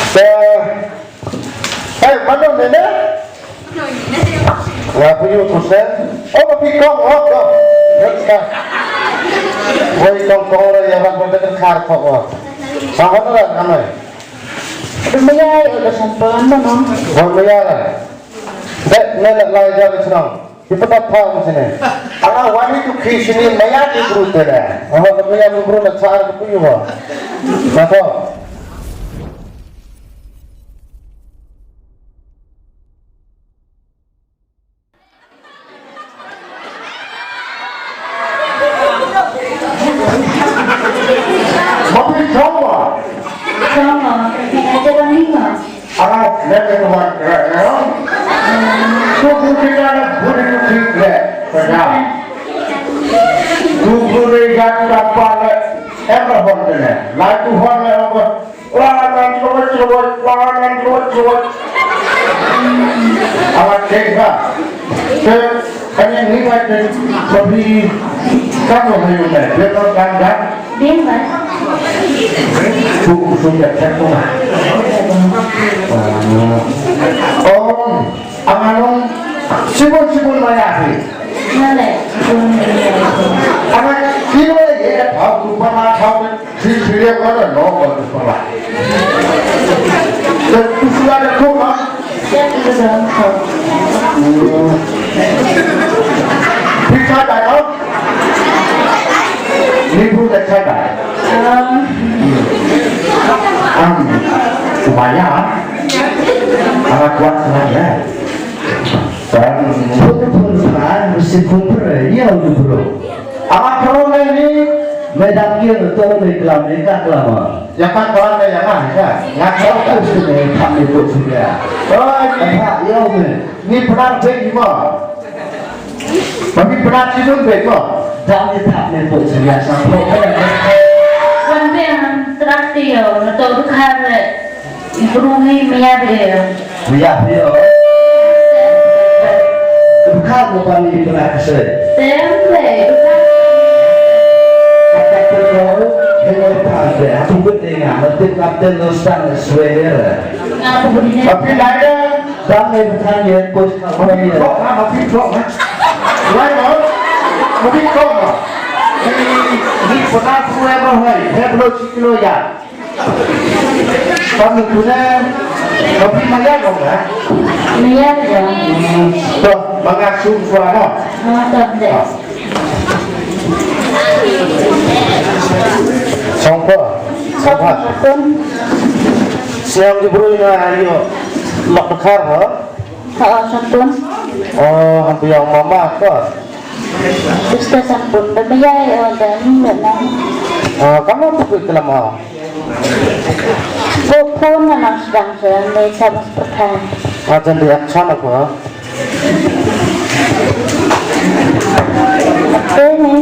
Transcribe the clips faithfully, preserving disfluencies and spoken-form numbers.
Te, hey, mano nene? Nga puyu tu se. Oh, ma pi kong, oh, kong. Next time. Wei kong kong ra ya rak wei kong kar kong, oh. Sa hon ra kamai. Rumaya, oh, da sampan, mano? Rumaya ra. Dek, ne, ne, lai, ja, chnong. Ki pata pha mo sini. Ala wani tu khi sini maya ki bru tele. Aha, maya ki bru na char ki puyu ba. Na to. Mapi chong ba. Chong ba. Aja bang ni ba. Arap, lek ke tuan, ya, ya. Tu, tu kita nak beri tu sih, lek. Kerja. Tu, tu, tu, ya, tu dapat, lek. Em, lah, hon, lek. Lah, tu, hon, lek, apa? Wah, nan, cerewet, cerewet. Wah, nan, cerewet, cerewet. Amat cek, ha. Cek. Kan yang ni kan jadi lebih kan lo hayu deh. Dia lo kan dah. Dia kan. Tu usung dah cek tu mah. Oh, anganong sibun sibun maya hi. Nale, sibun maya. Angan kilo ye dah tahu tu pernah tahu. Sri Sri apa dah no kau tu pernah. Dan tu sudah ada tu mah. Pizza dah no? Ni pun dah sadar. Am, lumayan. Anak kuat senang ya. Dan pun pun kan mesti pun ya udah bro. Amat kalau ni, mai dang kir to mai klam ni ka klam. Ya ka klam ni ya ka. Ya ka ka sini kami tu sudah. Oh, ya yo ni. Ni pernah bek ni mo. Bagi pernah tidur bek mo. Dang ni tak ni tu sudah sampai. Wan bek traktir yo, na to tu kare. Ibu ni maya dia. Maya dia. Bukan bukan ni pernah kesel. Tem deh, bukan. Kata tu kau, kau tak ada. Aku betul ngah, betul kata lo sang swear. Ngah aku betul. Tapi lain. Dang ni bukan ya, kau sekarang ya. Kau ngah, tapi kau ngah. Lain kau. Tapi kau ngah. Ni, ni pernah swear mo hai. Hai belum siklo ya. Panu tuna, kopi maya dong ya? Maya dong. Hmm, to, manga sum suara. Manga sum de. Songpa. Songpa. Siang di bru ina ayo. Lok bekar ha? Ha, sampun. Oh, hampir yang mama ko. Bista sampun, ba maya, oh, dan, dan. Ah, kamu apa tu lama? Ko phone na nang sedang sedang ni sama seperti. Ah, jangan diaksan aku, ha? Ini.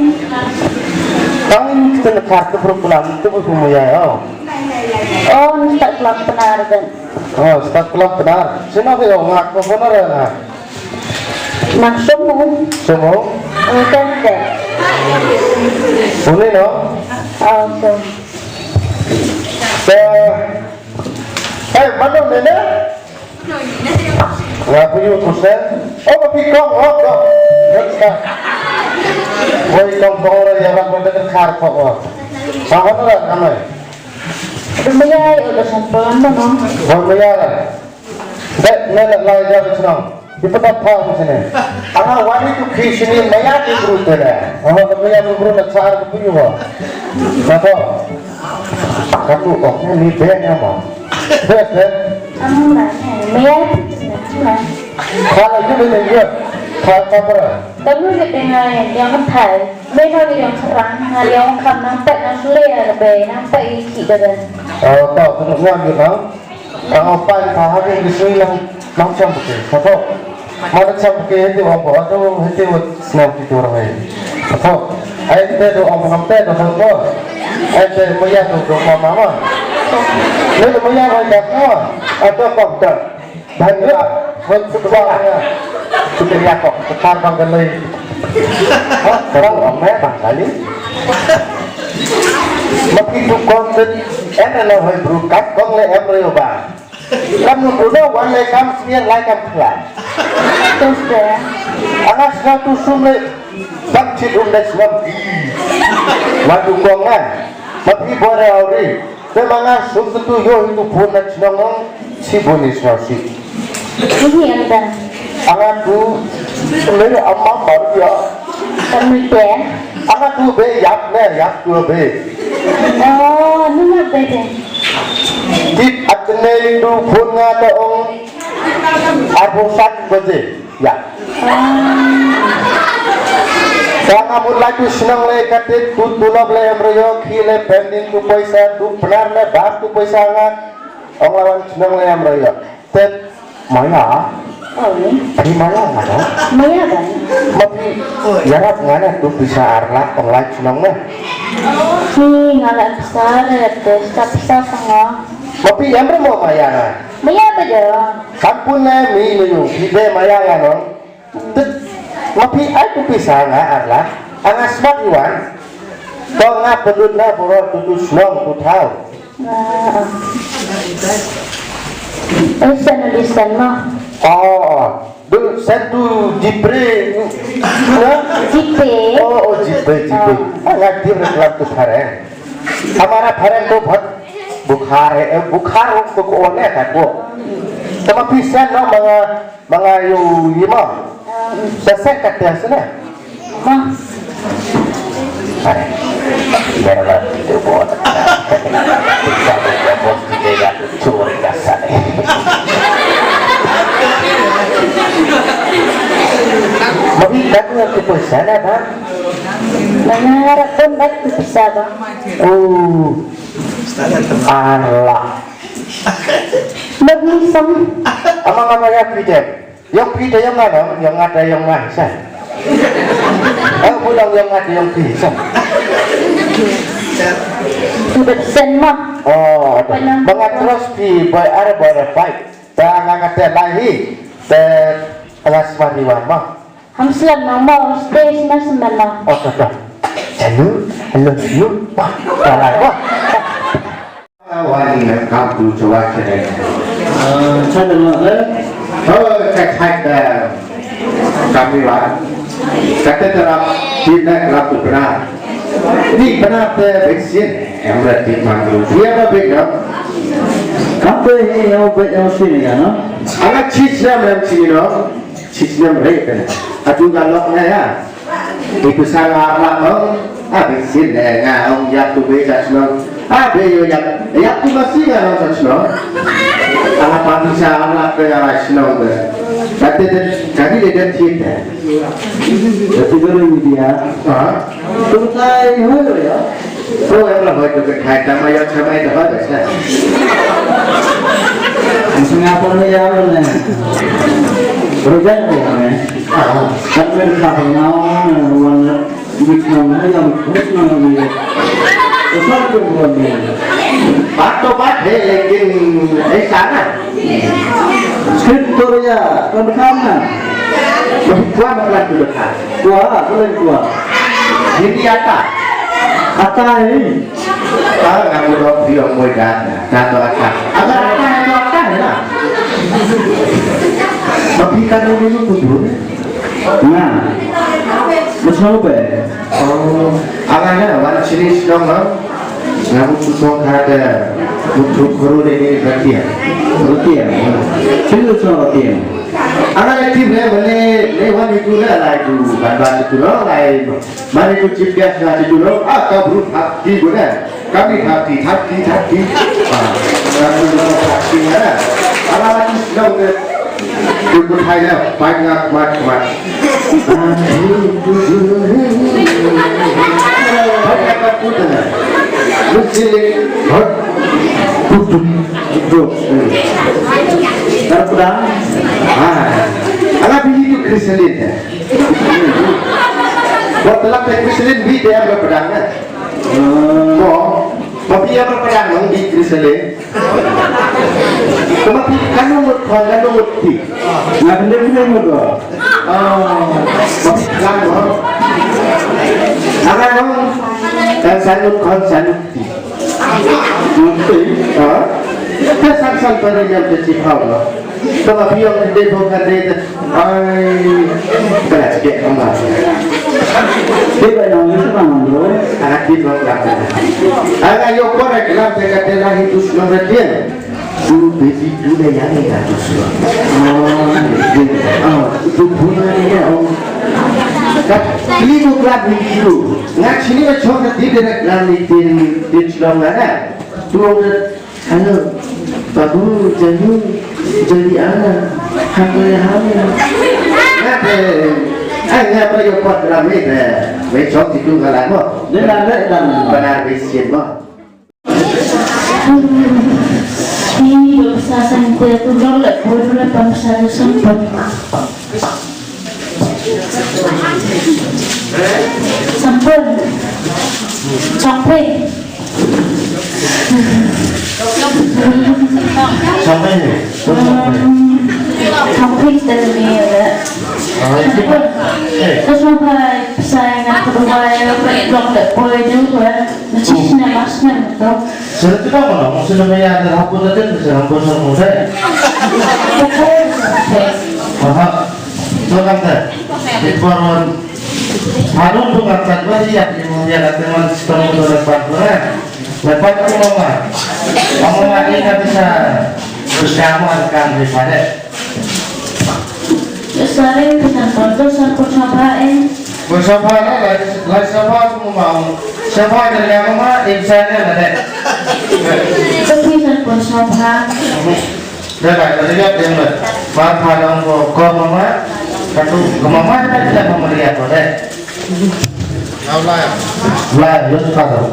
Kang kita nak kartu program tu berkumaya, oh. Oh, ni tak kelam benar dan. Oh, stad klam pnar. Sino kayo nga ko pnar nga. Nang sumu. Sumu? Ang tente. Uni no? Oh, so. Sa, eh, mano nene? Nga puyu kusen. Oh, mapi kong, oh, kong. Next time. Woi kong kong ra ya rak manda khar kong, oh. Sa hon ra kamai. Rumaya, oh, da sampun, no? Rumaya la. Dek, ne, ne, lai ja chnong. Di pata pha mo sini. Anga wani tu khi sini maya di bru tele. Anga maya di bru na char di puyu wa. Na to. Katu ok ni be ne mo. Be, be. Anga maya. Kala ju ni ne. Kala, kala. Kamu ni dengan yang thai. Mei no ïa ong khrang, nga ïa ong kham nang peit nang sule ïa ka bei, nang peit ïa ki da da. Eh, to, kynnoh ïa nang. Nang ong pai pa ha ki sui nang, nang cham pake. Ka to. Ma da cham pake hiti ong ba, atu hiti wat snam ki tu rang ai. Ka to. Ai te do ong ngam te do ha ko. Ai te maya do do ma ma ma. Ni maya ro da ko. Atu ko da. Bhai, ya, buat sebuah, ya. Sudah ya kok, sekarang Bang Gali. Hah? Sekarang Ome Bang Gali. Ma phi tu kong te, em na hoi bru kat kong le em re ba. Kam nu tu no wan le kam smian lai kam khla. Tus de. Anga sna tu sum le bak chit um le snam. Wa tu kong na. Ma phi bore auri. Te ma nga sum tu yo hi tu pun na chnong ong. Si buni sna si. Ini anda. Anga tu le ama mar ya. Kami te. Anga tu be yap ne yap tu be. Oh, nuna be de. Tip atne du phone nga ta ong arbo sat baje. Ya. Sa nga mut la tu shnong le kate tu tulop le em royo khi le pending tu paisa tu pnar le bar tu paisa nga ong lawan shnong le em royo. Tet maya. Oh, ni. Phi maya nga no? Maya kan? Ma phi yarap nga na tu pisa arlak ong lai shnong na. Ni nga la pisa le te sa pisa sanga. Ma phi em re mo maya na? Maya ba ja. Sampun na mi ni yu phi be maya nga no. Tet ma phi ai tu pisa nga arlak. Anga smat yuan. To nga pendut na boro tu tu shnong tu thau. Esen di sen ma. Oh, dul sen tu jipre. Na? Jipe. Oh, oh, jipe, jipe. Ah, nga dir kelap tu phareng. Amara phareng tu bhat bukhar, eh, bukhar tu ko ne ka ko. Tama pisen no manga manga yu yima. Sa sen ka te sene. Ma. Hai. Mera la video bot. Sa video bot video ya chori ka sa. Mabi kat nga tu pesa na ba. Mana rapun bat tu pesa ba. Oh. Ala. Mabi sang. Ama ama ya pidem. Yong phi te yong nga no, yong nga te yong nga sa. Eh, pulang yong nga te yong phi sa. Sudah sen ma. Oh, ba nga trust phi bai are bai bai. Ta nga nga te lai hi. Te nga smart iwan ma. Ham slam no ma stage na semana. Oh, ta ta. Hello, hello, you. Ma, ta lai ma. Wan kam tu cuba cakap. Cakap dulu eh. Oh, cakap dah. Kami wan. Kata terap kita kelab tu benar. Ni benar te vaksin. Yang berarti mandu. Dia apa beda? Apa ini yang beda sini kan? Anak cicam yang sini no. Cicam mereka. Aduh kalau ya. Itu salah apa? Oh, habis sini nga ong yak tu be sa shnong. Ah, be yo yak, yak tu masih nga ong sa shnong. Ala pati sa ala pe ala shnong be. Kati de kani de de thiet de. Kati de ni dia. Ha? Tu sai ho ya. Ko em la hoi tu ke khai ta ma yo cha mai de hoi de sa. Singapore ni ya ne. Rojan ko ne. Ah. Kan men ka na wan. Baat to baat hai, lekin aisa na. Script to ya, kon kham na. Kua maplan tu dekha. Kua, kua, kua. Hindi aata. Aata hai. Ah, kamu dok dia moi dah. Dah to aata. Agar aata hai to aata hai na. Tapi kan ini tu dulu. Nga. Masno be. Oh, ala na wan chini shnong ha. Nga mut shnong ka da mut khuru de ni ratia. Ratia. Chini shnong ratia. Ala na tim le mane le wan itu le ala itu ban ba itu lo lai. Mane itu chip dia sna itu lo. Ah, ka brut hati guna. Kami thati, thati, thati. Ah, kami thati, ha. Ala lagi sedang ke. Kul kul hai dah, baik ngak mat mat. Baik ngak mat pun dah. Mesti hot. Duduk, duduk. Dar pedang. Ah. Ala bini tu Kristian dah. Buat telak Kristian bi dia berpedang kan. Ko, ma phi ïa ba ka dang nang dih Khristan. Ko ma phi kan nang mut khon kan nang mut ti. Nga phi nang mut ko. Ah, ma phi kan ko. Nga kan nang. Kan sanut kon sanut ti. Mungkin, ha? Kan san san pada yang kecil kau lah. Kalau biar dia bukan dia, ai, kena cekik Allah. Dia buat nama itu nama bro. Anak dia buat apa? Anak yo korek lah, dia kata lah itu semua dia. Tu beti tu dah yang ni dah tu semua. Oh, dia. Oh, itu punya dia. Oh. Kat, beli tu kelab beli tu. Ngat sini macam kat dia dah kelab ni tin tin selong ada. Tu orang kata, "Halo, babu, janu, jadi ana, hamba ya hamba." Ngat eh, ai ngat ba yo pat kelab ni deh. Wei chok itu kelab mo. Dia dah dah dah. Benar bisin mo. Ni ba pisa san te tu long le pun le pam sa le sampun. Sampun. Sampai. Sampai ni. Sampai tadi ni ada. Sampun. Terus sampai saya nak berubah ya, blok tak boleh juga. Macam sini mas kan tu. Sila tu nama nama sila maya ada hapun tadi, sila hapun sama muda. Aha. Tu kan teh. Di paruan. Harun tu kan tadi masih ya, yang dia kata man setengah tu lepas tu kan. Lepas tu mama. Mama ni kan bisa bersama kan di pada. Sorry, pesan foto, san pun sapa eh. Pun sapa lah, lah, lah sapa aku mau mau. Sapa dari yang mama, insan ya lah deh. Tapi san pun sapa. Dah lah, dah lihat yang dah. Maaf, malam ko, ko mama. Satu, ko mama, dah lihat mama lihat ko deh. Kau lah ya. Lah, lu suka tu.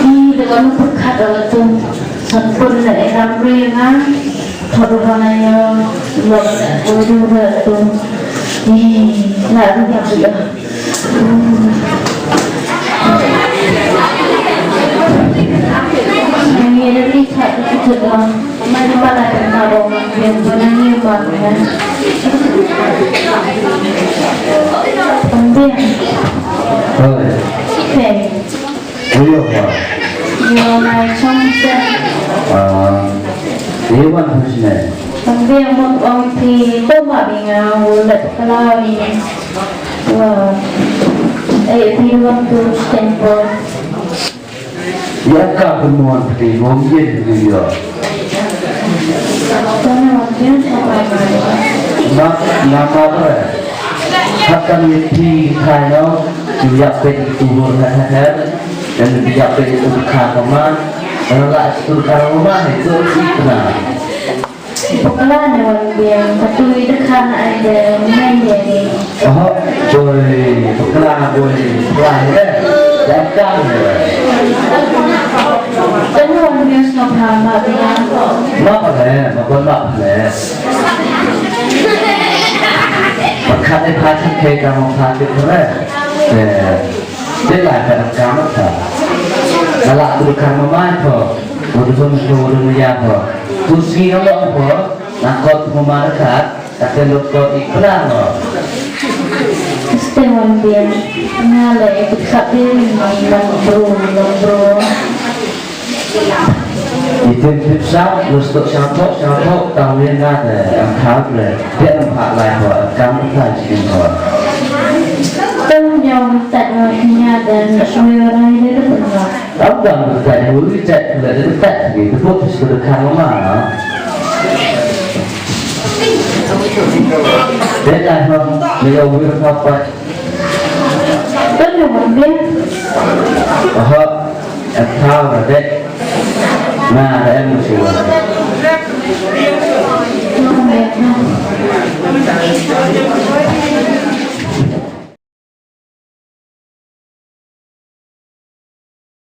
Ih, da ka mut pyrkhat da la tu. Sa pun da e ram re nga. Thot ruh ba nga ïa lok da u du da tu. Ih, la ruh ïa phi ah. Ngi da ri khat da ki jut lang. Oi. Ayo, ha. Ah, iwan husne. Ïa ka pynmon phi ngom ïen phi ïoh. Mak, namar hap kan ïa phi khai no, ïa phi tu bor ha ha ha, dan ïa phi tu kha ka ma, dan la tu kha ma, itu ikna. Bakla ne wan biang, katu i dkha na ai de, men de ni. Oho, boy, bakla na boy, bakla ne, jaka ne. Kanu wan biang sngap ha ma biang. Ma pa ne, ma pa ma ne. Bakha ne pha thik ke ka ma pha thik ne. Eh. Te la ka dang ka ma tha. Ka la tu ka ma mai tho. Ko tu sum ko tu ya tho. Tu si no lo ko. Na ko tu ma ka. Ka te lo ko i kla no. Ste wan biang. Nga le i tu kap biang ni long bro, long bro. Itin tip sap, lus tuk sap tok, sap tok, tang wien na te, ang thap le, te ang phak lai ho, ang kam thap sin ho. Tong nyong tat wa nya dan sui rai le le pun ho. Ang dang tat wa ri tat le le tat ni, te pok pis ko de kan ma na. Te lai ho, le yo wir ho pat. Tong nyong wan le. Ho. At thaw ra dek. Nga ra em shuwa.